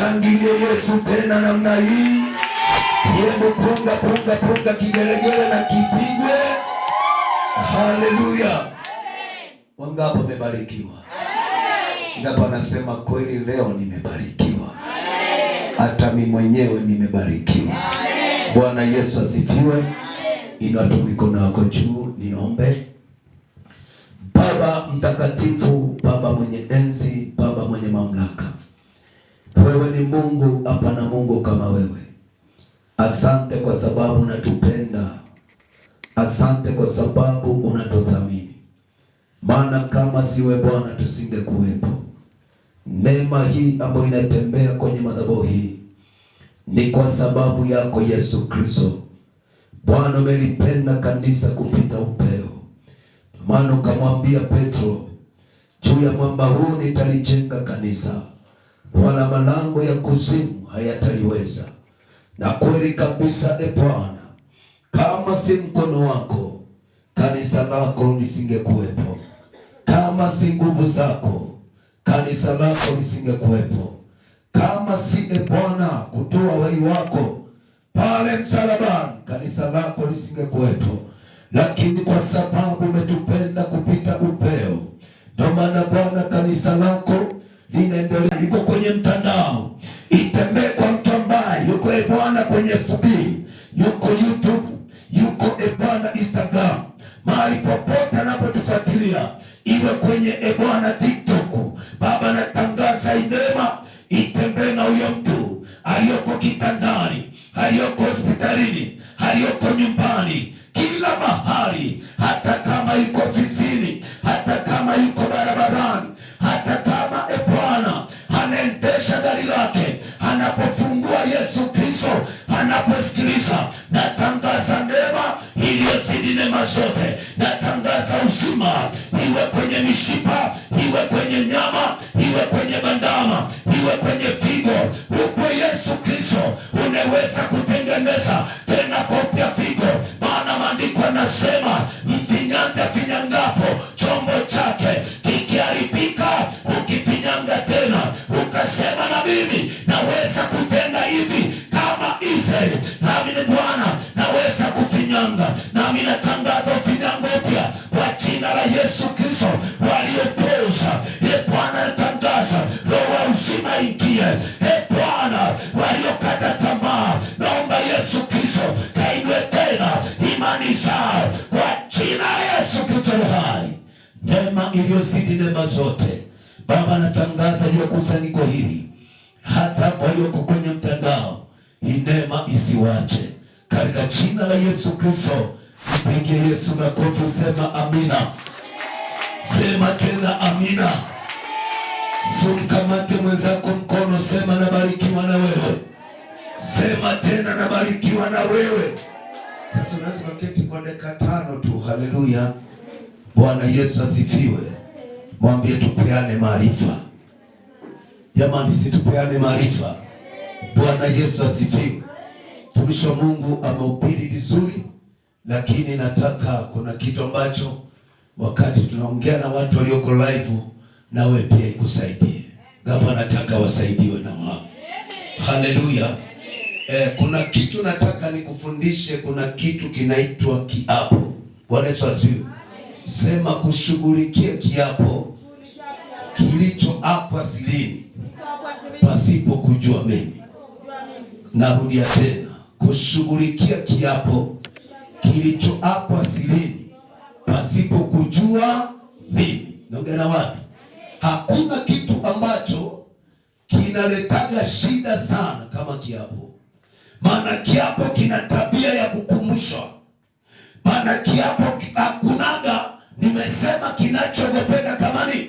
Mshangilie Yesu tena namna hii. Hebu punga punga punga kigelegele na kipigwe. Haleluya! Wangapi wamebarikiwa? Ngapi anasema kweli leo nimebarikiwa? Hata mimi mwenyewe nimebarikiwa. Bwana Yesu asifiwe. Inua tu mikono yako juu niombe. Baba mtakatifu, Baba mwenye enzi, Baba mwenye mamlaka, wewe ni Mungu, hapana Mungu kama wewe. Asante kwa sababu unatupenda, asante kwa sababu unatuthamini, maana kama siwe Bwana tusingekuwepo. Neema hii ambayo inatembea kwenye madhabahu hii ni kwa sababu yako Yesu Kristo. Bwana, umelipenda kanisa kupita upeo, maana ukamwambia Petro, juu ya mwamba huu nitalijenga kanisa, wala malango ya kuzimu hayataliweza. Na kweli kabisa, e Bwana, kama si mkono wako kanisa lako lisingekuwepo, kama si nguvu zako kanisa lako lisingekuwepo, kama si e Bwana kutoa uhai wako pale msalabani kanisa lako lisingekuwepo. Lakini kwa sababu umetupenda kupita upeo, ndio maana Bwana kanisa lako linaendelea, yuko kwenye mtandao, itembee kwa mtu ambaye yuko e Bwana kwenye FB, yuko YouTube, yuko e Bwana Instagram, mahali popote anapotufuatilia, iwe kwenye e Bwana TikTok. Baba, natangaza neema itembee na huyo mtu aliyoko kitandani, aliyoko hospitalini, aliyoko nyumbani, kila mahali, hata kama yuko ofisini, hata kama yuko barabarani, hata kama e Bwana anaendesha gari lake, anapofungua Yesu Kristo, anaposikiliza, natangaza neema iliyozidi neema zote, natangaza uzima, iwe kwenye mishipa, iwe kwenye nyama, iwe kwenye bandama, iwe kwenye figo. Upo Yesu Kristo, unaweza kutengeneza tena kopya figo, maana maandiko yanasema mfinyanzi afinyangapo chombo chake kikiharibika, ukifinyanga tena ukasema, na mimi naweza kutenda hivi kama Israeli, nami ni Bwana naweza kufinyanga. Nami natangaza ufinyango upya kwa jina la Yesu Kristo, waliopoza e Bwana, natangaza roho wa uzima ingie. E Bwana, waliokata tamaa, naomba Yesu Kristo kainue tena imani zao kwa jina la Yesu Kristo hai. Neema iliyozidi neema zote, Baba, natangaza juu ya kusanyiko hili, hata walioko kwenye mtandao, hii neema isiwache katika jina la Yesu Kristo. Mpigie Yesu makofi, sema amina, sema tena amina. Sumkamate mwenzako mkono, sema nabarikiwa na wewe, sema tena nabarikiwa na wewe. Sasa unaweza ukaketi kwa dakika 5 tu. Haleluya, Bwana Yesu asifiwe. Mwambie tupeane maarifa jamani, si tupeane maarifa. Bwana Yesu asifiwe. Mtumishi wa Mungu amehubiri vizuri, lakini nataka kuna kitu ambacho wakati tunaongea na watu walioko live, nawe pia ikusaidie. Gapa nataka wasaidiwe na wao. Haleluya. Kuna kitu nataka nikufundishe. Kuna kitu kinaitwa kiapo. Bwana Yesu asifiwe. Sema kushughulikia kiapo kilichoapwa sirini pasipo kujua mimi. Narudia tena, kushughulikia kiapo kilichoapwa sirini pasipo kujua mimi. Naongea na watu. Hakuna kitu ambacho kinaletaga shida sana kama kiapo, maana kiapo kina tabia ya kukumbushwa. Maana kiapo hakunaga, nimesema kinachogopeka kama ni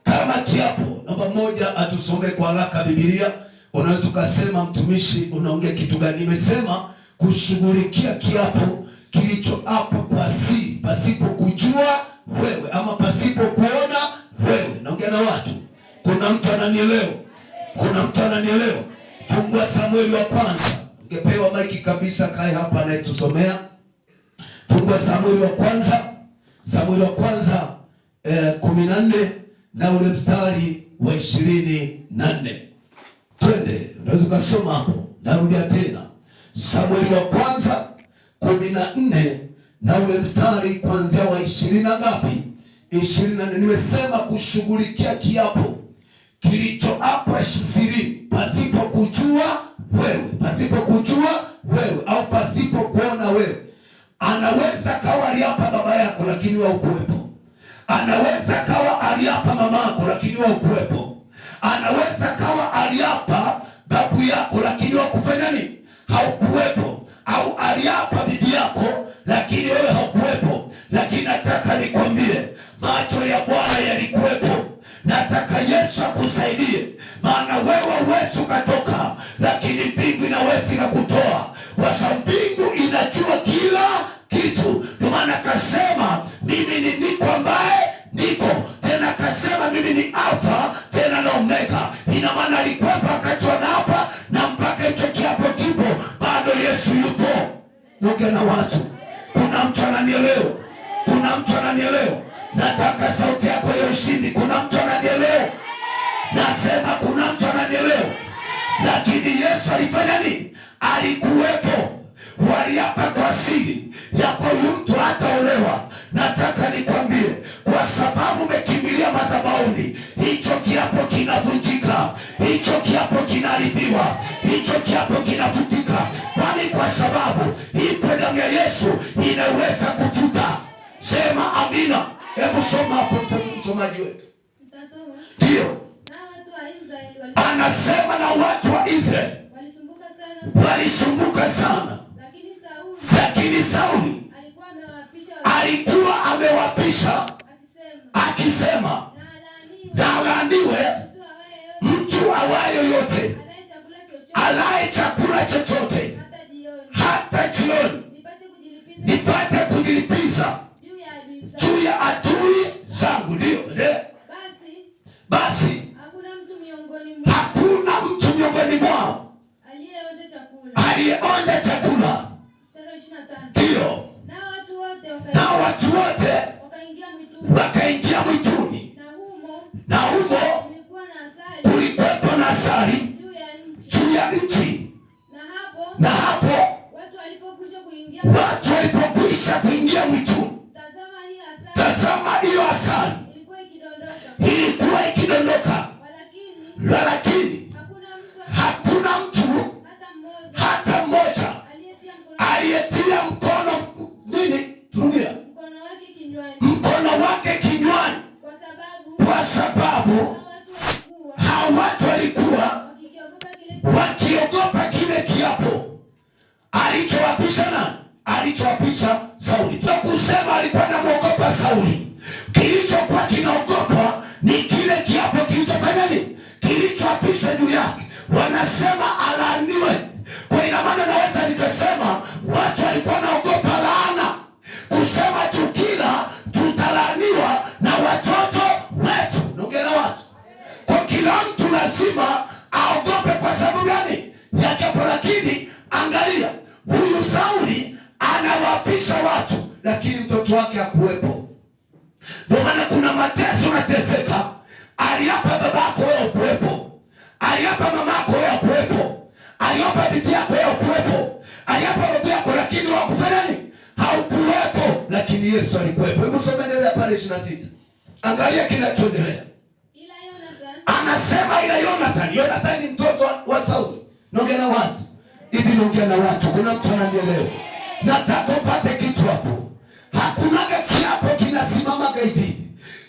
kama kiapo. Namba moja, atusomee kwa haraka Biblia. Unaweza ukasema mtumishi, unaongea kitu gani? Nimesema kushughulikia kiapo kilichoapwa kwa siri pasipo kujua wewe ama pasipo kuona wewe. Naongea na watu, kuna mtu ananielewa? Kuna mtu ananielewa? Fungua Samueli wa kwanza. Ungepewa maiki kabisa, kae hapa anayetusomea. Fungua Samueli wa kwanza, Samueli wa kwanza 14 na ule mstari wa 24. Twende, unaweza ukasoma hapo. Narudia tena, Samueli wa kwanza 14 na ule mstari kuanzia wa 20 na ngapi? 24. Nimesema kushughulikia kiapo kilichoapwa sirini pasipo kujua wewe, pasipo kujua wewe au pasipo kuona wewe. Anaweza kawa aliapa baba yako, lakini wewe hukuwepo. Anaweza kawa aliapa mama yako, lakini wewe hukuwepo. Anaweza kawa aliapa babu yako, lakini wewe kufanya nini? Haukuwepo. Au aliapa bibi yako, lakini wewe haukuwepo. Lakini nataka nikwambie, macho ya Bwana yalikuwepo. Nataka Yesu akusaidie, maana wewe huwezi ukatoka, lakini mbingu inaweza ikakutoa, kwa sababu mbingu inajua kila kitu. Ndio maana akasema mimi ni niko ambaye niko, tena akasema mimi ni Alfa tena na Omega. Ina maana alikuwepo wakati wanaapa, na mpaka hicho kiapo kipo bado Yesu yupo. Naongea na watu, kuna mtu ananielewa? Kuna mtu ananielewa? Nataka sauti yako ya ushindi. Kuna mtu ananielewa? Nasema kuna mtu ananielewa. Lakini Yesu alifanya nini? Alikuwepo. Waliapa kwa siri ya kwa huyu mtu hataolewa. Nataka nikwambie, kwa sababu umekimbilia madhabahuni, hicho kiapo kinavunjika, hicho kiapo kinaharibiwa, hicho kiapo kinafutika. Kwani kwa sababu ipo damu ya Yesu inaweza kufuta. Sema amina. Hebu soma hapo, msomaji wetu. Nitasoma. Ndio Nao watu wa Israeli anasema, na watu wa Israeli walisumbuka sana, walisumbuka sana, lakini Sauli lakini Sauli alikuwa amewaapisha alikuwa amewapisha akisema, akisema, na alaaniwe na alaaniwe mtu awaye yote mtu awaye yote alaye chakula chochote alaye chakula chochote hata jioni, hata jioni, nipate kujilipiza nipate kujilipiza juu ya adui zangu. juu ya adui zangu. Ndio ndio. Basi Basi hakuna mtu miongoni mwao hakuna mtu miongoni mwao aliyeonja chakula. aliyeonja chakula. Mstari wa 25. Ndio Nao watu wote na watu wote wakaingia mwituni, wakaingia mwituni, na humo na humo kulikuwa na asali kulikuwepo na asali juu ya nchi. juu ya nchi. Na hapo Na hapo watu walipokwisha kuingia, watu walipokwisha kuingia mwituni, tazama, hiyo asali tazama, hiyo asali ilikuwa ikidondoka, ilikuwa ikidondoka, walakini lakini hakuna mtu hakuna mtu hata mmoja hata mmoja aliyetia mkono aliyetia mkono nini, rudia, mkono wake kinywani, mkono wake kinywani, kwa sababu kwa sababu hao watu walikuwa hao watu walikuwa wakikiogopa kile wakiogopa kile kiapo alichowapisha na alichowapisha Sauli. Sio kusema alikuwa anamwogopa Sauli. Kilichokuwa kinaogopa ni kile kiapo kilichofanya nini, kilichoapishwa juu yake. Wanasema alaaniwe. Kwa ina maana naweza nikasema watu walikuwa wanaogopa laana, kusema tukila tutalaaniwa na watoto wetu. Naongea na watu kwa kila mtu lazima aogope. Kwa sababu gani? Ya kiapo. Lakini angalia, huyu Sauli anawapisha watu, lakini mtoto wake hakuwepo. Ndio maana kuna mateso unateseka. Aliapa babako wewe ukuwepo, aliapa mamako wewe ukuwepo, aliapa bibi yako wewe ukuwepo, aliapa babu yako, lakini wakufanya nini? Haukuwepo, lakini Yesu alikuwepo. Hebu soma endelea pale 26, angalia kinachoendelea. Ila Yonathan Anasema ila Yonathan, Yonathan ni mtoto wa Sauli. Naongea na watu hivi, naongea na watu, kuna mtu ananielewa? Nataka upate kitu hapo. Hakunaga kiapo kinasimamaga hivi,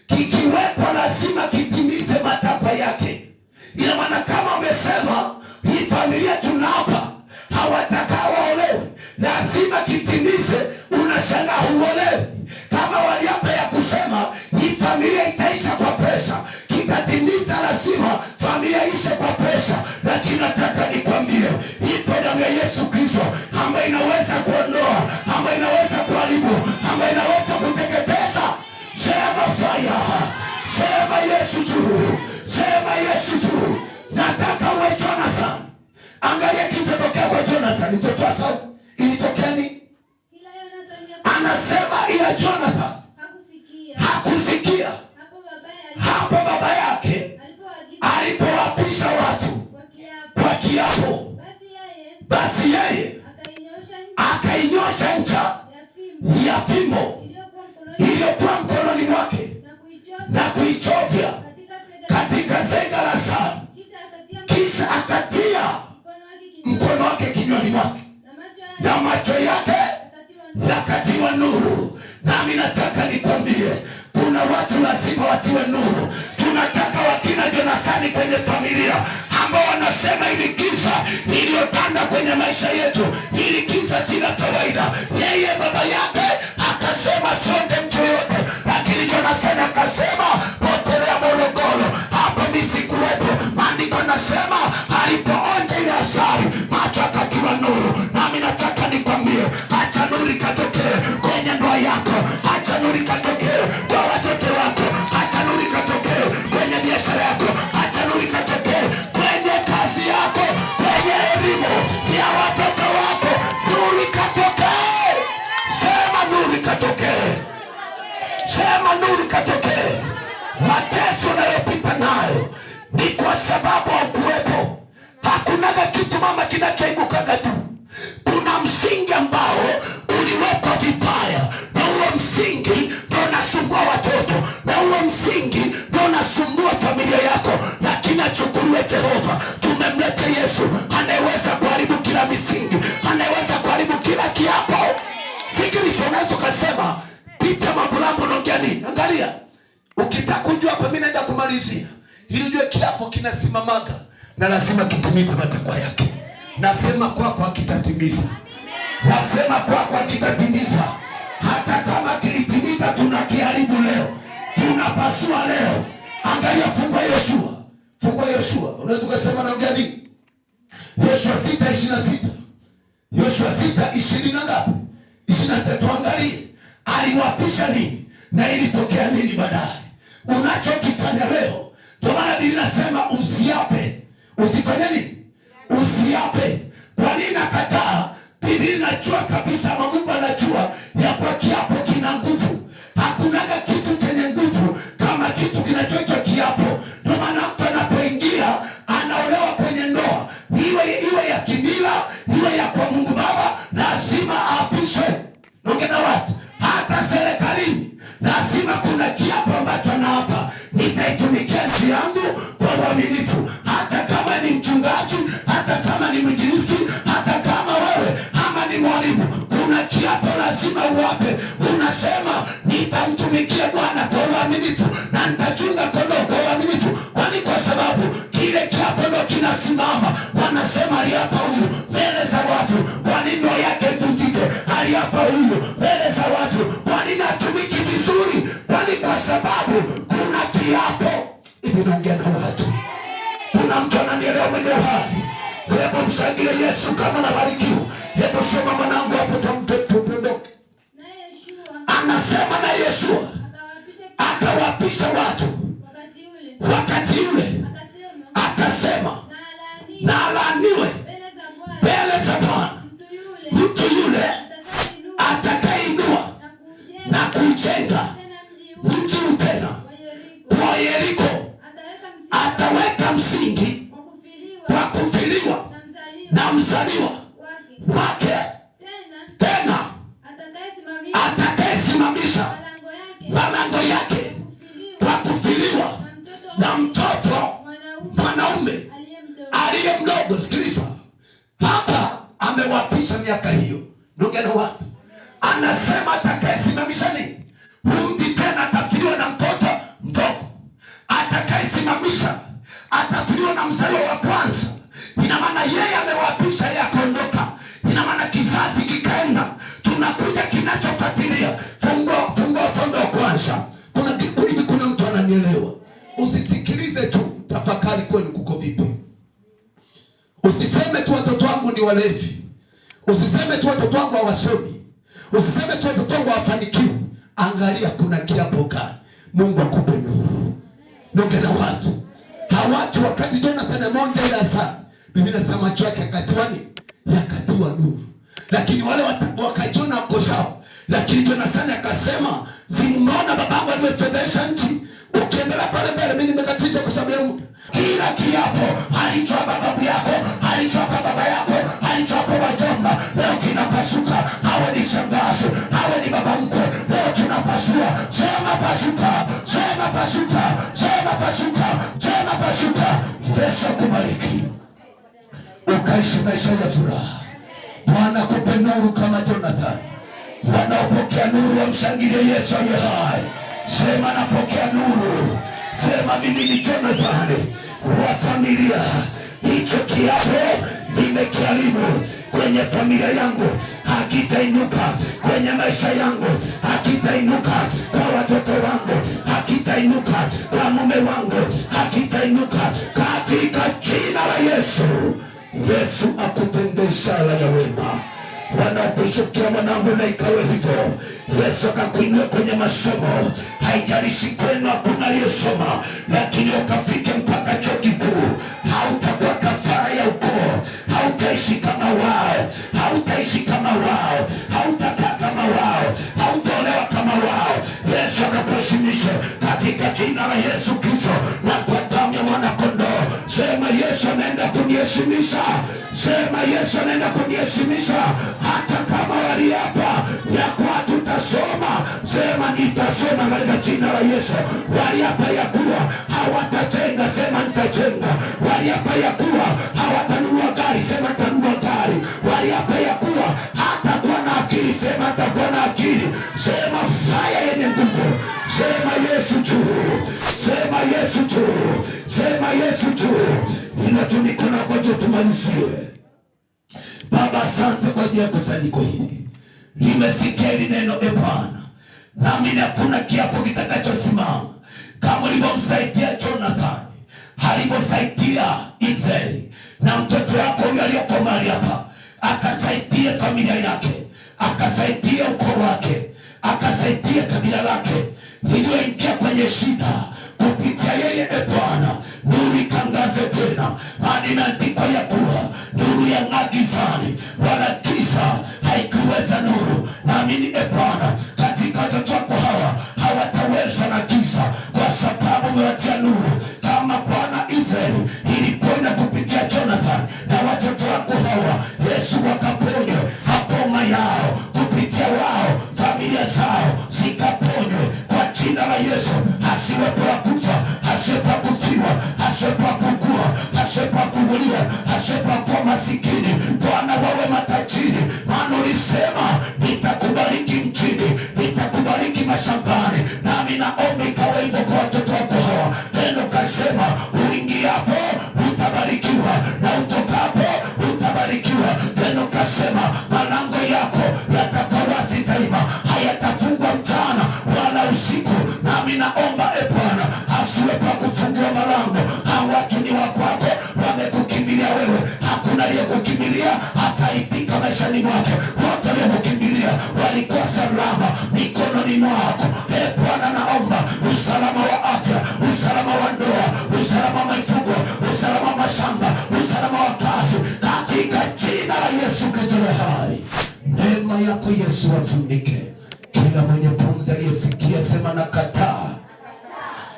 kikiwekwa lazima kitimize matakwa yake. Ina maana kama umesema hii familia tunaapa hawatakaa waolewe, lazima kitimize. Unashangaa huolewi. Kama waliapa ya kusema hii familia itaisha kwa pesa, kitatimiza, lazima familia ishe kwa pesa. Lakini nataka nikwambie, ipo damu ya Yesu Kristo ambayo inaweza kuondoa, ambayo inaweza kuharibu, ambayo inaweza kuteketeza. Sema fire, sema Yesu juu, sema Yesu juu. Nataka uwe Jonathan. Angalia kilichotokea kwa Jonathan, mtoto wa Sauli. Ilitokea ni ila Yonathan anasema, ila Jonathan hakusikia hakusikia hapo babaye hapo baba yake alipoagiza alipowapisha watu kwa kiapo kiapo. Basi yeye akainyosha ncha ya fimbo iliyokuwa mkononi mwake na kuichovya katika sega la sari, kisha akatia mkono wake kinywani mwake na macho yake yakatiwa nuru. Nami nataka nikwambie, kuna watu lazima watiwe nuru. Tunataka wakina Jonathani kwenye familia ambao wanasema ili giza iliyotanda kwenye maisha yetu, ili giza si la kawaida. Yeye baba yake akasema sionje mtu yoyote, lakini Jonathani akasema potelea Morogoro, hapo mimi sikuwepo. Maandiko nasema alipoonja ile asali macho akatiwa nuru. Nami nataka nikwambie, acha nuru ikatokee kwenye ndoa yako, acha nuru ikatokee kwa watoto wako, acha nuru ikatokee kwenye biashara yako, acha nuru ikatokee kwenye kazi yako, kwenye elimu ya watoto wako, nuru ikatokee. Sema nuru ikatokee, sema nuru ikatokee. Mateso unayopita nayo ni kwa sababu haukuwepo. Hakunaga kitu mama kinachoibukaga tu. Kuna msingi ambao uliwekwa vibaya, na huo msingi ndio unasumbua watoto, na huo msingi ndio unasumbua familia yako. Lakini achukuliwe Jehova, tumemleta Yesu anayeweza kuharibu kila misingi, anayeweza kuharibu kila kiapo. Sikiliza, unaweza ukasema Peter Mabulambo unaongea nini? Angalia, ukitaka kujua hapa, mimi naenda kumalizia ili ujue kiapo kinasimamaga na lazima kitimize matakwa yake. Nasema kwako akitatimiza, nasema kwako akitatimiza. Hata kama kilitimiza, tunakiharibu leo, tunapasua leo. Angalia, fungua Yoshua, fungua Yoshua. Unaweza ukasema naongea nini? Yoshua 6:26, Yoshua 6:20 na ngapi? 26. Tuangalie aliwapisha nini na ilitokea nini baadaye. Unachokifanya leo, ndio maana Biblia inasema usiape. Usifanye nini? Usiape. Kwa nini nakataa? Biblia inajua kabisa, ama Mungu anajua ya kwa kiapo kina nguvu. Hakunaga kitu chenye nguvu kama kitu kinachoitwa kiapo. Ndio maana mtu anapoingia anaolewa kwenye ndoa, iwe iwe ya kimila, iwe ya kwa Mungu Baba, lazima aapishwe. Naongea na watu hata serikalini, lazima kuna kiapo ambacho anaapa, nitaitumikia nchi yangu kwa uaminifu, hata kama ni mchungaji, hata kama ni mwinjilisti, hata kama wewe ama ni mwalimu, kuna kiapo lazima uwape. Unasema nitamtumikia Bwana kwa uaminifu na nitachunga kondoo kwa uaminifu. Kwani kwa sababu kile kiapo ndo kinasimama. Wanasema aliapa huyu mbele za watu, kwani ndoa yake ivunjike? Aliapa huyu mbele za watu, kwani natumiki vizuri? Kwani kwa sababu kuna kiapo. Hivi naongea na watu, kuna mtu ananielewa mwenye uhai? Hebu mshangilie Yesu kama nabarikiwa. Hebu soma mwanangu hapo, tuondoke. Anasema na Yoshua akawapisha watu wakati ule, akasema na alaaniwe mbele za Bwana mtu yule atakayeinua na kujenga mji tena kwa Yeriko, ataweka msingi kwa kufiliwa na mzaliwa wake, tena atakayesimamisha malango yake kwa kufiliwa na mtoto mwanaume aliye mdogo. Sikiliza hapa, amewapisha miaka hiyo, ndugu na watu, anasema atakayesimamisha nini huu mji tena atafiliwa na mtoto mdogo, atakayesimamisha atafiliwa na mzaliwa wa kwanza. Ina maana yeye amewapisha, yeye akaondoka. Ina maana kizazi kikaenda, tunakuja kinachofuatilia. Fungua, fungua Wafalme wa Kwanza. Kuna hivi, kuna mtu ananielewa? Usisikilize tu, tafakari kwenu kuko vipi. Usiseme tu watoto wangu ni walevi, usiseme tu watoto wangu hawasomi, usiseme tu watoto wangu hawafanikiwi. Angalia kuna kiapo gani. Mungu akupe nuru. Nonge na watu hawatu, wakati Jonathan ameonja ile asali, Biblia inasema macho yake yakatiwa nini? Yakatiwa nuru. Lakini wale wakajiona wako sawa, lakini Jonathan akasema, si mmeona babangu alivyofedhesha nchi? Ukiendelea pale mbele, mimi nimekatisha kwa sababu ya muda. Kila kiapo alichowapa babu yako, alichowapa baba yako, alichowapa wajomba, leo kinapasuka. Hawe ni shangazi, hawe ni baba mkwe, leo tunapasua. Sema pasuka, sema pasuka, sema pasuka, sema pasuka. Yesu akubariki ukaishi maisha ya furaha. Bwana kupe nuru kama Jonathan. Wanaopokea nuru wamshangilie Yesu aliye hai. Sema napokea nuru. Sema mimi ni Jonathan wa familia. Hicho kiapo nimekiharibu kwenye familia yangu, hakitainuka kwenye maisha yangu, hakitainuka kwa watoto wangu, hakitainuka kwa mume wangu, hakitainuka katika jina la Yesu. Yesu akutende ishara ya wema. Wanaokushukia mwanangu, na ikawe hivyo. Yesu akakuinua kwenye masomo, haijalishi kwenu hakuna aliyesoma, lakini ukafike mpaka chuo kikuu. Hautakuwa kafara ya ukoo, hautaishi kama wao, hautaishi kama wao, hautakaa kama wao, hautaolewa kama wao. Yesu akakuheshimisha katika jina la Yesu Kristo na kwa damu ya mwana kondoo. Sema Yesu anaenda kuniheshimisha. Sema Yesu anaenda kuniheshimisha, hata kama waliapa ya kuwa tutasoma. Sema nitasoma katika jina la Yesu. Waliapa ya kuwa hawatajenga, sema nitajenga. Waliapa ya kuwa hawatanunua gari, sema nitanunua gari. Waliapa ya kuwa hatakuwa na akili, sema atakuwa na akili. Sema fire yenye nguvu, sema Yesu juu, sema Yesu juu, sema Yesu juu. Inua tu mikono yako juu tumalizie. Baba, asante kwa ajili ya kusanyiko hili, limesikia hili neno e Bwana, nami hakuna kiapo kitakachosimama kama ulivyomsaidia Jonathan, alivyosaidia Israeli na mtoto wako huyo aliyoko mahali hapa, akasaidia familia yake, akasaidia ukoo wake, akasaidia kabila lake liliyoingia kwenye shida kupitia yeye. E Bwana, nuru ikangaze tena, maana imeandikwa ya kuwa nuru yang'aa gizani, wala giza haikuweza nuru. Naamini e Bwana, katika watoto wako hawa hawatawezwa na giza, kwa sababu umewatia nuru, kama Bwana Israeli iliponya kupitia Jonathan, na watoto wako hawa Yesu wakaponywe maboma yao kupitia wao, familia zao zikaponywe kwa jina la Yesu. Asiwepo wa kufa, asiwepo wa kufiwa, asiwepo wa kuugua, asiwepo wa kuuguliwa, asiwepo wa kuwa masikini. Bwana, wawe matajiri, maana ulisema nitakubariki mjini, nitakubariki mashambani. Nami naomba ikawe hivyo kwa watoto wako hawa. Neno kasema uingiapo utabarikiwa na utokapo utabarikiwa. Neno kasema malango yako yatakuwa wazi daima, hayatafungwa mchana wala usiku. Nami naomba e Bwana, asiwepo wa kufungiwa malango. Hao watu ni wa kwako, wamekukimbilia wewe. Hakuna aliyekukimbilia akaipika maishani mwake. Wote waliokukimbilia walikuwa salama mikononi mwako. E Bwana, naomba usalama wa afya, usalama wa ndoa, usalama wa mifugo, usalama wa mashamba, usalama wa kazi, katika jina la Yesu Kristo aliye hai. Neema yako Yesu wafunike kila mwenye pumzi aliyesikia, sema nakataa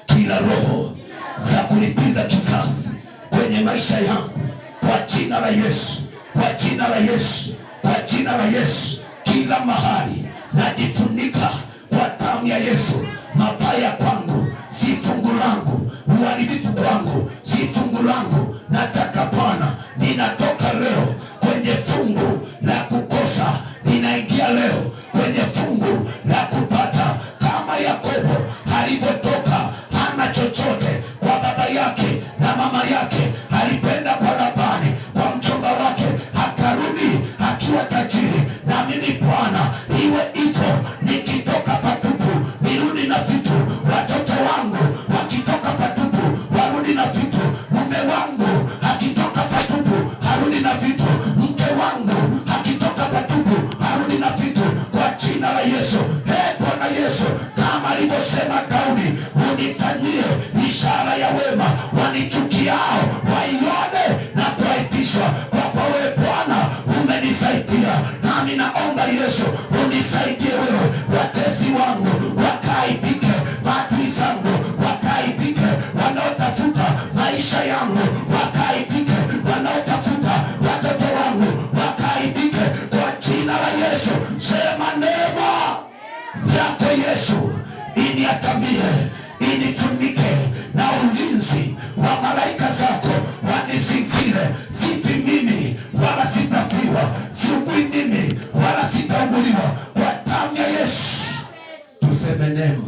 kila roho za kulipiza kisasi kwenye maisha yangu kwa jina la Yesu, kwa jina la Yesu, kwa jina la Yesu. Kila mahali najifunika kwa damu ya Yesu. Mabaya kwangu si fungu langu, uharibifu kwangu si fungu langu. Nataka Bwana, ninatoka leo kwenye fungu la kukosa, ninaingia leo kwenye fungu la kupata, kama Yakobo alivyotoka hana chochote kwa baba yake na mama yake, alikwenda kwa Labani kwa mchumba wake, akarudi akiwa tajiri. Na mimi Bwana, iwe hivyo, nikitoka patupu nirudi na vitu, watoto wangu wakitoka patupu warudi na vitu, mume wangu akitoka patupu arudi na vitu, mke wangu akitoka patupu arudi na vitu, kwa jina la Yesu. Ee Bwana Yesu, kama alivyosema Daudi, unifanyie ishara ya wema, wanichukiao waione na kuaibishwa. Kwa kuwa wewe Bwana umenisaidia, nami naomba Yesu unisaidie wewe, watesi wangu wakaaibike, maadui zangu waka Unifunike na ulinzi wa malaika zako, wanizingire. Sifi mimi wala sitafiwa, siugui mimi wala sitauguliwa, kwa damu ya Yesu. Tuseme neema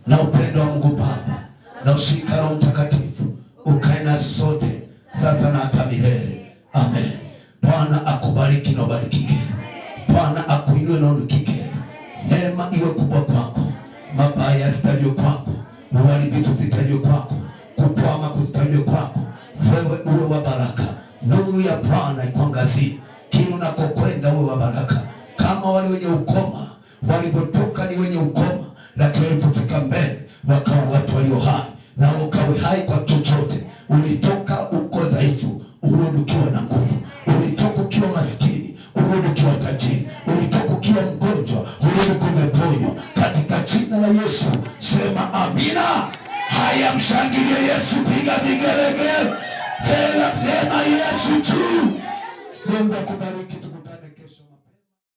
na upendo wa Mungu Baba na ushirika Roho Mtakatifu ukae na sote sasa na hata milele. Amen. Bwana akubariki na ubarikike. Bwana akuinue na uinukike. Neema iwe kubwa kwako, mabaya yasitajwe kwako, uharibifu usitajwe kwako, kukwama kusitajwe kwako. Wewe uwe wa baraka, nuru ya Bwana ikuangazie kila unakokwenda, uwe wa baraka kama wale wenye ukoma walivyotoka ni wenye ukoma, lakini walipofika mbele wakawa watu walio hai. Na ukawe hai kwa chochote. Ulitoka uko dhaifu, urudi ukiwa na nguvu. Ulitoka ukiwa maskini, urudi ukiwa tajiri. Ulitoka ukiwa mgonjwa, urudi umeponywa, katika jina la Yesu. Sema amina. Haya, mshangilie Yesu, piga vigelegele tena, sema Yesu juu. Mungu akubariki.